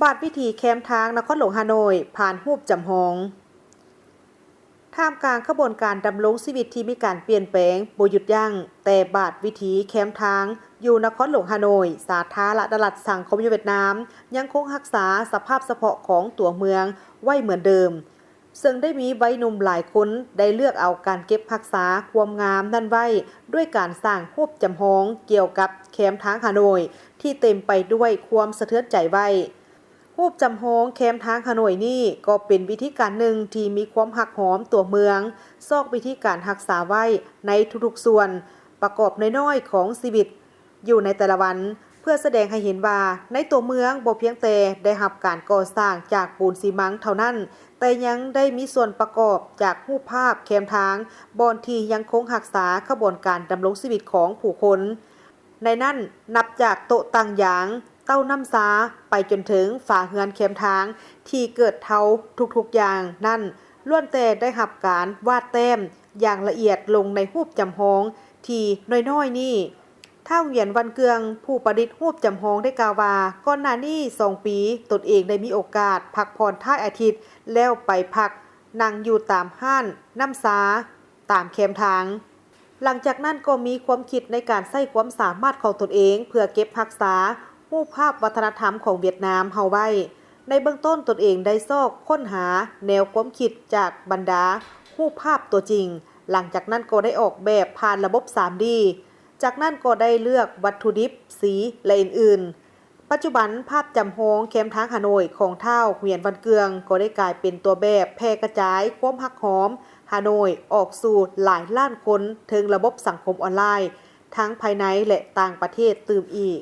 ບາດວິຖີແຄມທາງນະຄອນຫຼວງຮ່າໂນ້ຍ ຜ່ານຮູບຈຳລອງ. ທ່າມກາງຂະບວນການດຳລົງຊີວິດທີ່ມີການປ່ຽນແປງບໍ່ຢຸດຢັ້ງ, ແຕ່ບາດວິຖີແຄມທາງຢູ່ນະຄອນຫຼວງຮ່າໂນ້ຍ, ສາທາລະນະລັດສັງຄົມນິຍົມຫວຽດນາມ ຍັງຄົງຮັກສາສະພາບສະເພາະຂອງຕົວເມືອງໄວ້ເໝືອນເດີມ, ເຊິ່ງໄດ້ມີໄວໜຸ່ມຫຼາຍຄົນໄດ້ເລືອກເອົາການເກັບຮັກສາຄວາມງາມນັ້ນໄວ້ ດ້ວຍການສ້າງຮູບຈຳລອງກ່ຽວກັບແຄມທາງຮ່າໂນ້ຍ ທີ່ເຕັມໄປດ້ວຍຄວາມສະເທືອນໃຈໄວ້. ຮູບຈຳລອງແຄມທາງຮ່າໂນ້ຍນີ້ ກໍເປັນວິທີການໜຶ່ງທີ່ມີຄວາມຮັກຫອມຕົວເມືອງ, ຊອກວິທີການຮັກສາໄວ້ໃນທຸກໆສ່ວນປະກອບນ້ອຍໆຂອງຊີວິດຢູ່ໃນແຕ່ລະວັນ, ເພື່ອສະແດງໃຫ້ເຫັນວ່າໃນຕົວເມືອງບໍ່ພຽງແຕ່ໄດ້ຮັບການກໍ່ສ້າງຈາກປູນຊີມັງເທົ່ານັ້ນ, ແຕ່ຍັງໄດ້ມີສ່ວນປະກອບຈາກຮູບພາບແຄມທາງ ບ່ອນທີ່ຍັງຄົງຮັກສາຂະບວນການດຳລົງຊີວິດຂອງຜູ້ຄົນ. ໃນນັ້ນນັບຈາກໂຕະຕັ້ງຢາງ, ເຕົ້ານ້ຳຊາ, ໄປຈົນເຖິງຝາເຮືອນແຄມທາງທີ່ເກີດເທົາທຸກໆຢ່າງນັ້ນ ລ້ວນແຕ່ໄດ້ຮັບການວາດແຕ້ມຢ່າງລະອຽດລົງໃນຮູບຈຳລອງທີ່ນ້ອຍໆນີ້. ທ້າວຫວຽນ ວັນເກືອງ ຜູ້ປະດິດຮູບຈຳລອງໄດ້ກ່າວວ່າ, ກ່ອນໜ້ານີ້ສອງປີ ຕົນເອງໄດ້ມີໂອກາດພັກຜ່ອນທ້າຍອາທິດ ແລ້ວໄປພັກນັ່ງຢູ່ຕາມຮ້ານນ້ຳຊາ ຕາມແຄມທາງ. ຫຼັງຈາກນັ້ນກໍມີຄວາມຄິດໃນການໃຊ້ຄວາມສາມາດຂອງຕົນເອງ ເພື່ອເກັບຮັກສາຮູບພາບວັດທະນະທຳຂອງຫວຽດນາມເຮົາໄວ້. ໃນເບື້ອງຕົ້ນຕົນເອງໄດ້ຊອກຄົ້ນຫາແນວຄວາມຄິດຈາກບັນດາຮູບພາບຕົວຈິງ, ຫຼັງຈາກນັ້ນກໍໄດ້ອອກແບບຜ່ານລະບົບ ສາມດີ, ຈາກນັ້ນກໍໄດ້ເລືອກວັດຖຸດິບ, ສີ ແລະ ອື່ນໆ. ປັດຈຸບັນ, ພາບຈຳລອງແຄມທາງຮ່າໂນ້ຍຂອງທ້າວ ຫວຽນ ວັນເກືອງ ກໍໄດ້ກາຍເປັນຕົວແບບແຜ່ກະຈາຍຄວາມຮັກຫອມຮ່າໂນ້ຍອອກສູ່ຫຼາຍລ້ານຄົນເທິງລະບົບສັງຄົມອອນລາຍ ທັງພາຍໃນ ແລະ ຕ່າງປະເທດຕື່ມອີກ.